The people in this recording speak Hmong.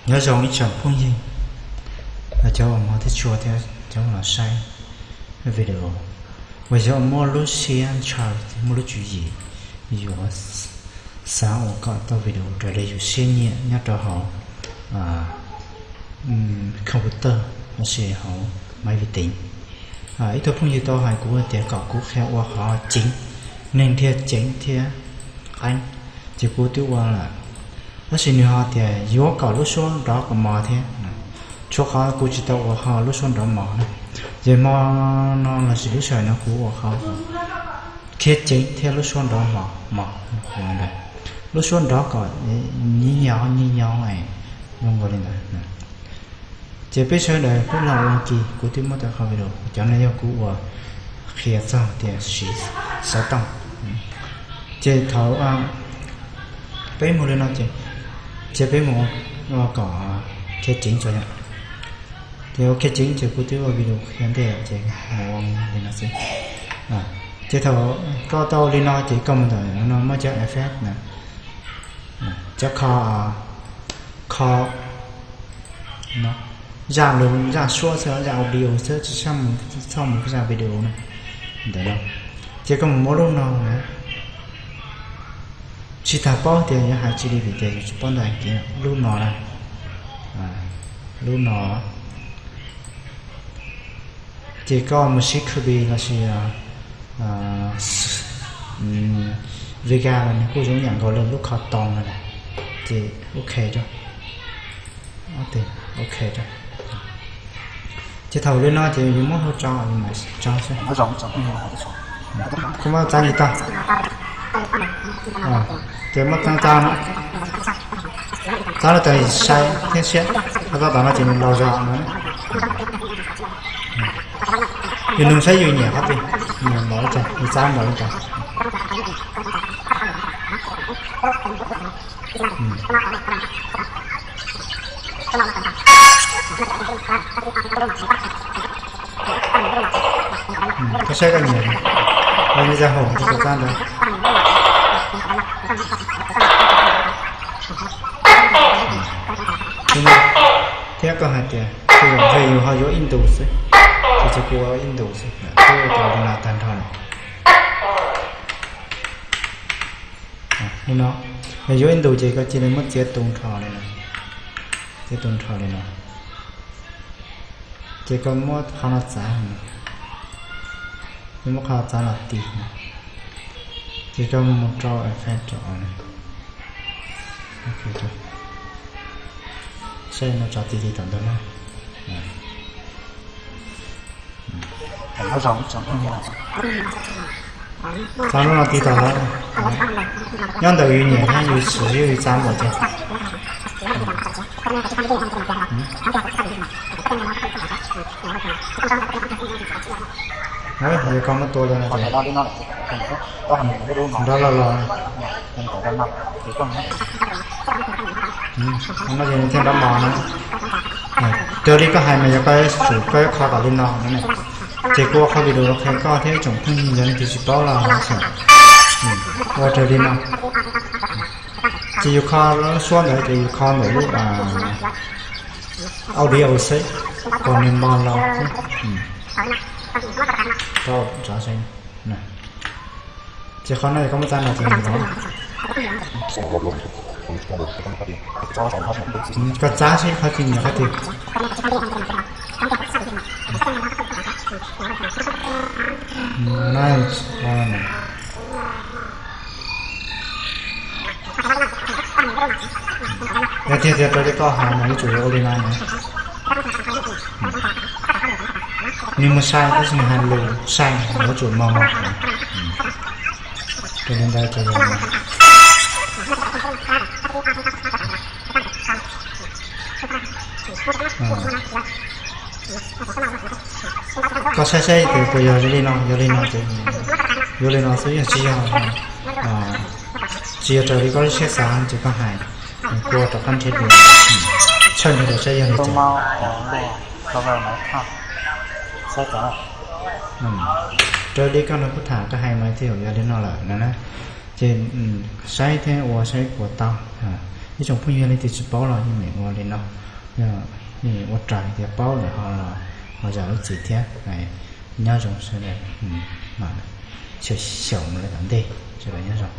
Nyob zoo ib tsoom phooj ywg, cov uas hmov thiab tshua thiab cov uas los saib video, uas yog muaj lub siab ntshaw, muaj lub tswv yim yuav xav ua kom tau video raws li yus siab nyiam nyob rau hauv computer los sis hauv máy vi tính. Ib tug phooj ywg tau hais kuv tias kom kuv qhia ua qhov ceev, neeg dhia ceev thiab qeeb, ces kuv twb ua lawm. Tab sis nws ho tias yuav kom lub suab nrov kom mos thiab. Tshuav qhov kuv tsis tau ua qhov lub suab nrov mos na, ces hmo no los sis lub sij hawm no kuv ua qhov dhia ceev thiab lub suab nrov mos mos. Lub suab nrov kom nyim nyo nyim nyo zoo nkaus li ntawd. Ces peb sawv daws peb los ua kis, kuv twb muab tau qhov video, cov no yog kuv uas qhia txog tias siv xov tooj. Ces thaum peb mus li no ces, ces peb mus ua kom dhia ceev tso yom. Ces ua dhia ceev ces kuv twb ua video qhia ntej ces mus ua li no xwb. Ces thaum koj tau li no ces koj mus ntawm no muaj cov effect na, cov kho, kho zaj lus zaj suab xwb, zaj audio xwb, tsis txhob mus zaj video na. Ntawm no ces koj mus muab lub no na. Tsis tas paub tias yuav hais tsis li vim tias yus tsis paub ntawv Askiv. Lub no na, lub no ces koj mus sib copy los sis Vega los nws kuj zoo yam nkaus li lub kho too no na. Ces ok, ok. Ces thaum li no ces yus muab hau tso, yus mam tso xwb. Kuv muab txav li tag. Ces muab txav txav no, txav los tas sai thiab siab, txav tom no ces nws laus zog no. Yus nug saib yus nyiam qhov twg, nyiam npaum li cas yus txav npaum li cas. Koj saib koj nyiam, li zaj hauv koj txav ntawd. Thiab koj hais tias, tej zaum ntshe yus ho yuav ib ntus xwb, ces kuv ua ib ntus xwb, kuv ua tau li no tag nrho lawm. Li no, yog yuav ib ntus ces koj cia li muab txiav tu nrho li no, txiav tu nrho li no. Ces koj muab qhov no txav, koj muab qhov no txav los tis, ces koj mus rau effect, saib no tso tis tis tom ntawd na. Txav lub no tis tom ntawd. Nyob ntawm yus nyiam thiab yus siv, yus txav npaum cas. Yog koj muab tua li no ces nrov los los, no ces nws thiaj nrov mos na. Raws li koj hais mas yog koj yuav tsum koj yuav kho kom li no no ne. Ces kuv ua qhov video los qhia koj thiab ib tsoom phooj ywg yog leej twg tsis paub los xyom ua raws li no. Ces yus kho lub suab ntawd ces yus kho ntawm lub audio xwb, kom nws mos los xwb. Ces qhov no koj muab txav nrho ces nws los. Koj txav seb qhov twg nyiam qhov twg. Yog tiag tiag raws li koj hais mas yuav tsum yuav ua li no na. Nws mus sai tab sis nws hais lus sai, yuav tsum mos mos. Raws li ntawd ces yog li no. Koj saib saib tias puas yog li no, yog li no ces yuav li no xwb, yog tsis yog, tsis yog raws li koj lub siab xav ces koj hais, kuv rov qab nrhiav dua, tshawb nrhiav dua saib yog li cas. Raws li koj nrog kuv tham koj hais mas twb yog li no lawm no na. Ces saib thiab ua saib puas tau. Ib tsoom phooj ywg leej twg tsis paub los yeej meem ua li no, yeej ua raws li tias paub lawm ho los ho zam lub txim thiab. Nyob zoo sawv daws, xyaum mus rau tom ntej, sawv daws nyob zoo.